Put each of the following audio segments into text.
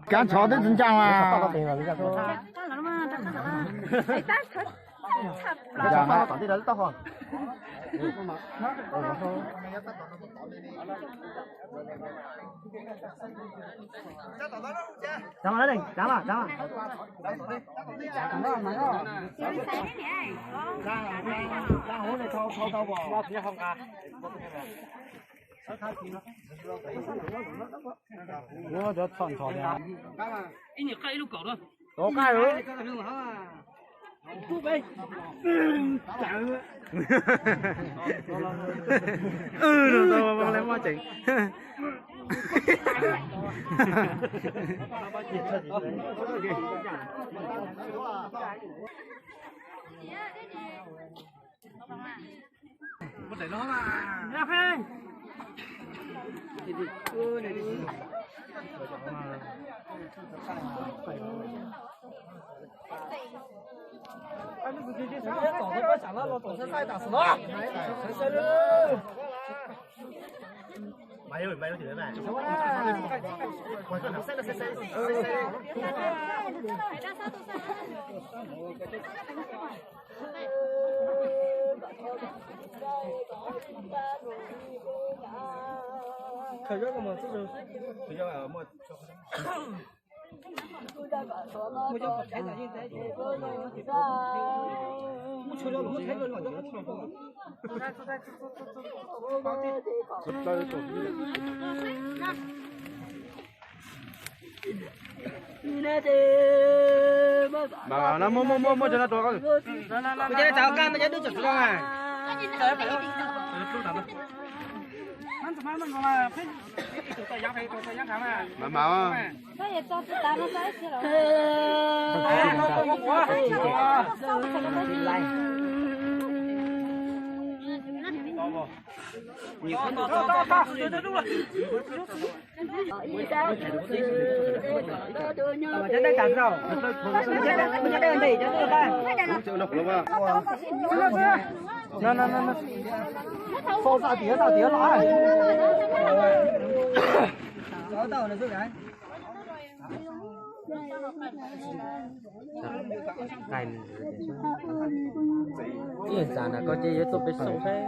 Kab ntxhov twb tsis ntsaa mas. Ib nyuag qaj ib lub kaum na. Tov qaj lawm. Tau le mob tseem. Muaj, muaj, muaj, muaj cov no rau koj. Kuv cov tau kaj, muaj cov dub txom txom a. Mas mas. Ib yam ntxav na koj ces yuav tuaj pem xauj saib.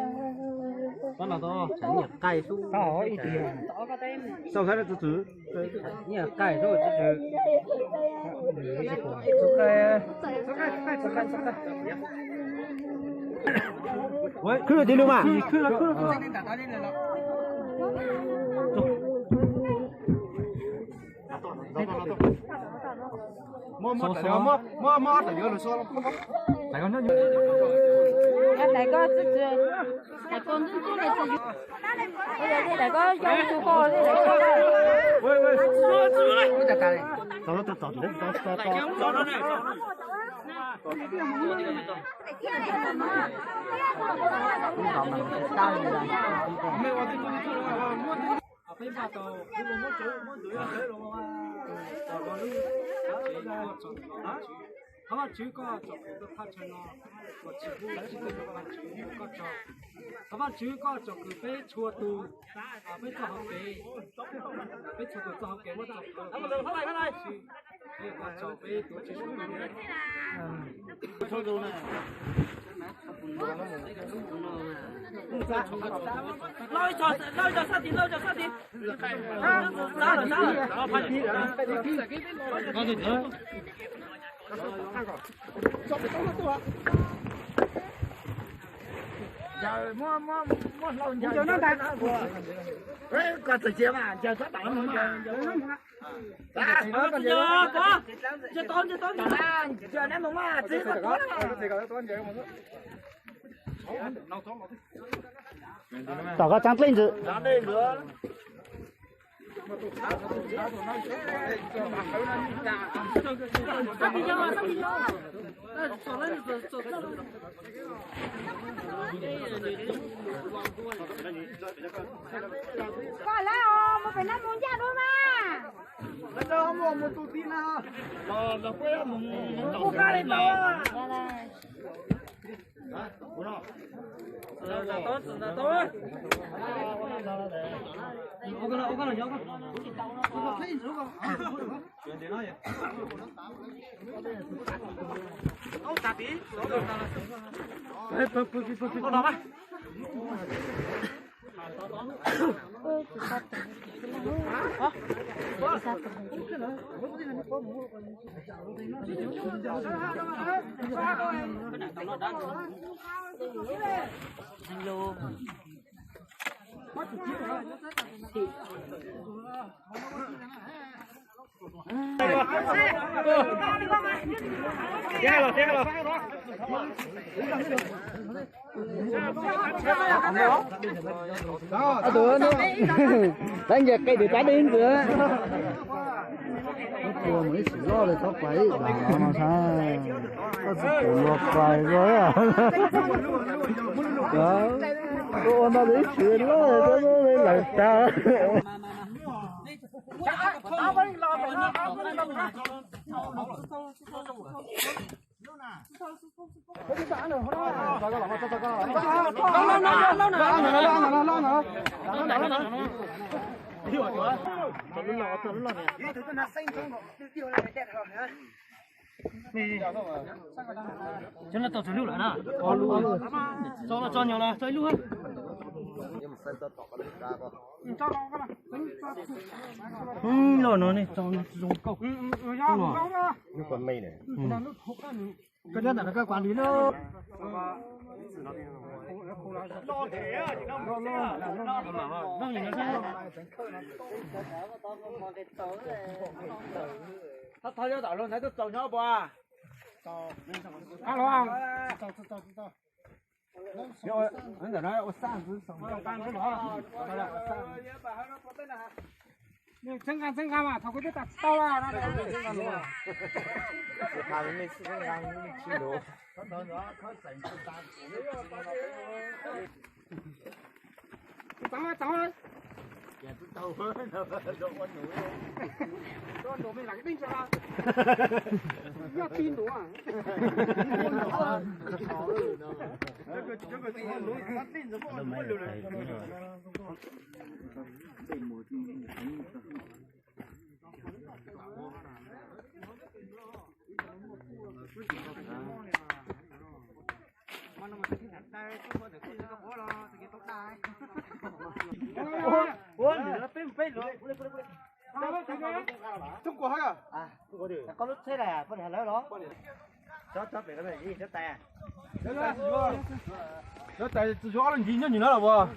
Tsam nyiam qaij xwb. Xauj saib txwv txwv. Nyiam qaij xwb txwv txwv. Khwb tis lus mas. Peb npaj tau lub muab cawv muab ntawv cawv los, los lub, thov Vajtswv koj tsom kwm tuaj thaj chaw no, kom tsis pub tsis tau Vajtswv koj tsaug. Thov Vajtswv koj tsom kwm peb txhua tus, peb txoj hauv kev, peb txhua tus txoj hauv kev muab txom nyem, peb txom peb tus tsis txom nyem. Koj txawm cia mas, cia txhob tawm mus mas. Tom koj tsaab dlej ntawd. Koj lawv os, mus pem no mus ncaj dua mas. Tus tab ncaws qe tus tab deb ntxwg. Tua mus ib sim loj li txhob pais ib vas no saib. Koj tsis pum luag pais ko. Ua no ib sim loj li lawm tag. Cov no tau tsawg lub lawm na? Tso los tso nyom los tso ib lub. Loj no nej tso zoo nkauj. Koj nyob ntawm no koj kuv li na. Thov thov cov tom luag ntawd tuaj txaus nyob puas? Ntawm no ua xaj ntxwv. Txheeb nqa txheeb nqa mas thaum kuv twb tas tsis tau los no. Txav txav. Yog ti ntuv. Ua, peb peb lub. Tub kuv hab. Koj lub tsheb lawm, poj niam lawv los? Cov tais, cov tais tsis yuav ob lub ncig nyob nim no los puas?